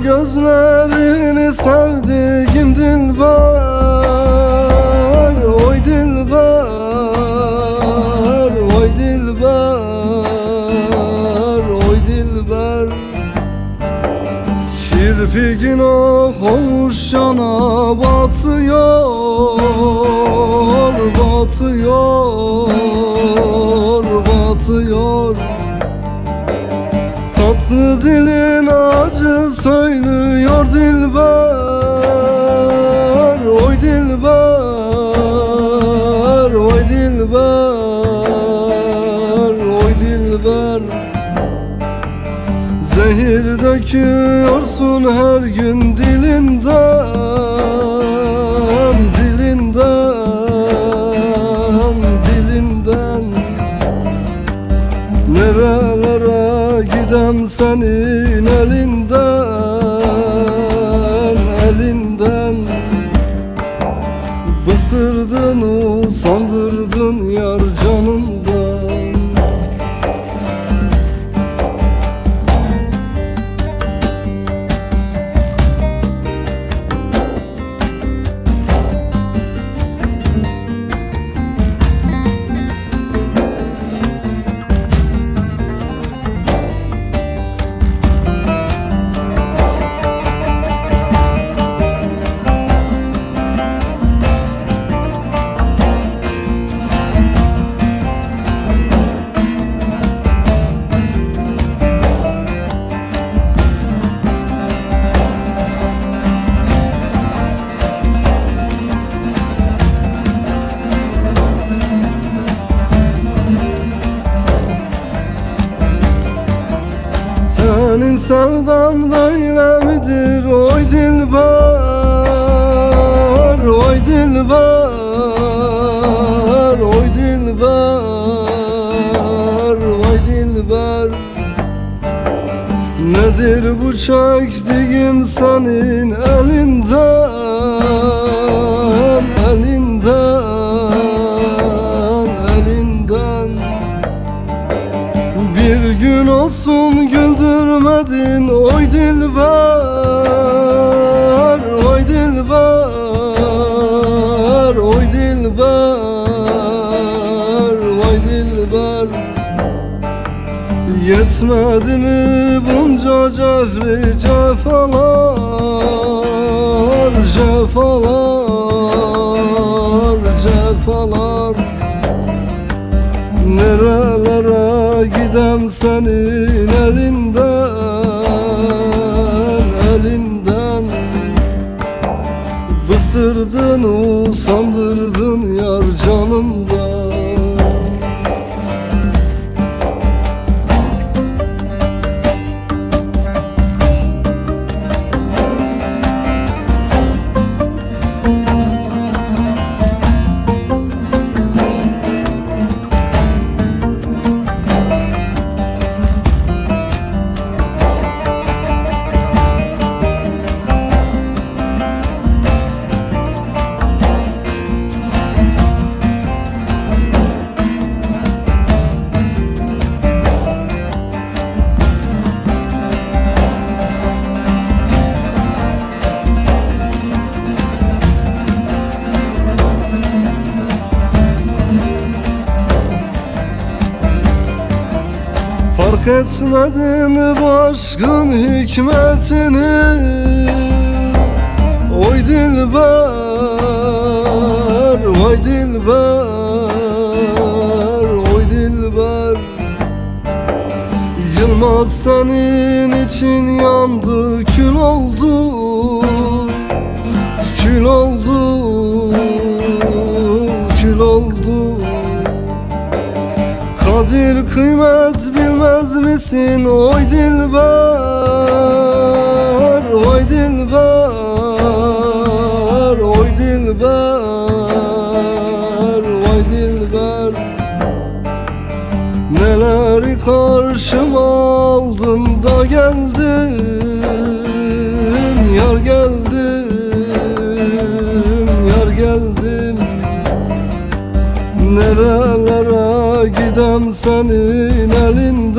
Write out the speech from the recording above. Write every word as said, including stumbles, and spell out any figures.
Gözlerini sevdiğim dilber, oy dilber, oy dilber, oy dilber. Kirpigin o kavuşana batıyor, batıyor, batıyor. Tatlı dilin acı söylüyor dilber, oy dilber, oy dilber, oy dilber. Zehir döküyorsun her gün dilinden, dilinden, dilinden. Nerelere gidem senin elinden, elinden. Bıktırdın, usandırdın yar canımdan. Senin sevdan böyle midir, oy dilber, oy dilber, oy dilber, oy dilber. Nedir bu çektiğim senin elinden, elinden, elinden? Bir gün olsun güldürmedin, oy dilber, oy dilber, oy dilber, oy dilber. Yetmedi mi bunca cefri cefalar, cefalar, cefalar? Nerelere gidem senin elinden, elinden? Bıktırdın, usandırdın yar canımdan. Fark etmedin bu aşkın hikmetini, oy dilber, vay dilber, oy dilber. Yılmaz senin için yandı, kül oldu, kül oldu, kül oldu. Kadir kıymet bilmez misin, oy dilber, oy dilber, oy dilber, oy dilber? Neleri karşıma aldım da geldim, yar geldim, yar geldim. Nerelere gidem senin elinden,